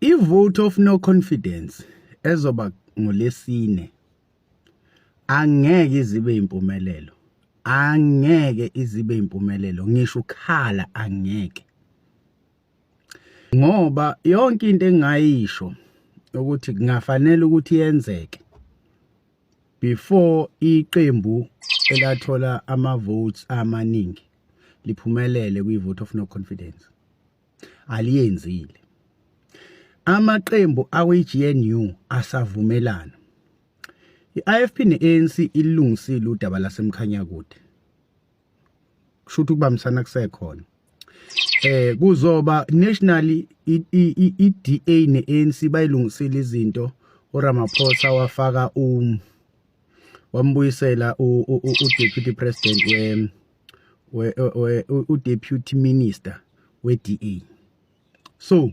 I-vote of no confidence ezoba ngolesine angeke izibe impumelelo, angeke izibe impumelelo, ngisho ukhala angeke, ngoba yonke into engayisho ukuthi kungafanele ukuthi yenzeke before iqembu elathola ama votes amaningi liphumelele kwi vote of no confidence aliyenzile. Amaqembu akwi-GNU asavumelana. I-IFP ne-ANC ilungisile udaba laseMkhanyakude, kusho ukuthi ukubambisana kusekhona. Kuzoba nationally i-DA ne-ANC bayilungisile izinto. uRamaphosa wafaka wambuyisela u-deputy president we u-deputy minister we-DA, so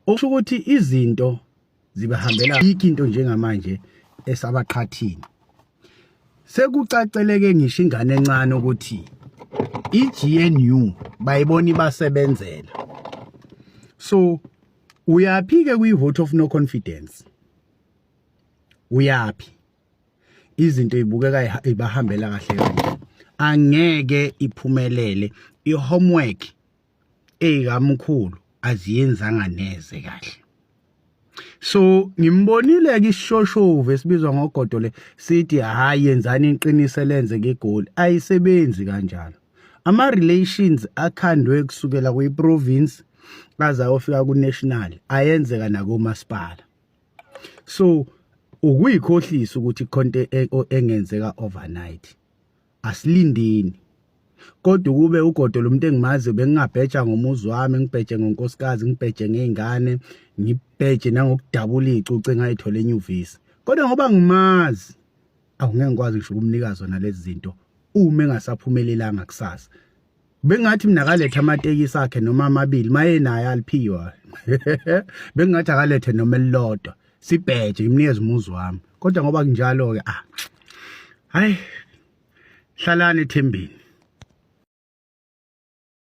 okusho ukuthi izinto zibahambela ikho into njengamanje esabaqhathini. Sekucaceleke ngisho ingane encane ukuthi i-GNU bayibona ibasebenzela. So uyaphi ke kwi-vote of no confidence? Uyaphi? Izinto ibukeka ibahambela kahle kanje, angeke iphumelele. I-homework eyikamkhulu aziyenzanga neze kahle. So ngimbonile ke isishoshovu esibizwa ngogodo le sithi, "Hayi, yenzani iqiniso lenze ngegoli." Ayisebenzi kanjalo. Ama relations akhandwe kusukela kwi province aze ayofika ku national ayenzeka nakomasipala. So ukuyikhohlisa ukuthi khonto engenzeka overnight. Asilindeni, kodwa ukube ugodo lo muntu engimazi, bengingabheja ngomuzi wami, ngibheje ngonkosikazi, ngibheje ngezingane, ngibheje nangokudabula izicucu engayithola enyuvesi. Kodwa ngoba ngimazi, awungeke ngikwazi ngisho ukumnika zona lezi zinto uma engasaphumelelanga kusasa. Bengathi mina akalethe amatekisi akhe noma amabili maye naye aliphiwa. Bengathi akalethe noma elilodwa, sibheje, ngimnikeze umuzi wami. Kodwa ngoba kunjalo ke, ah, hayi, hlalani ethembeni.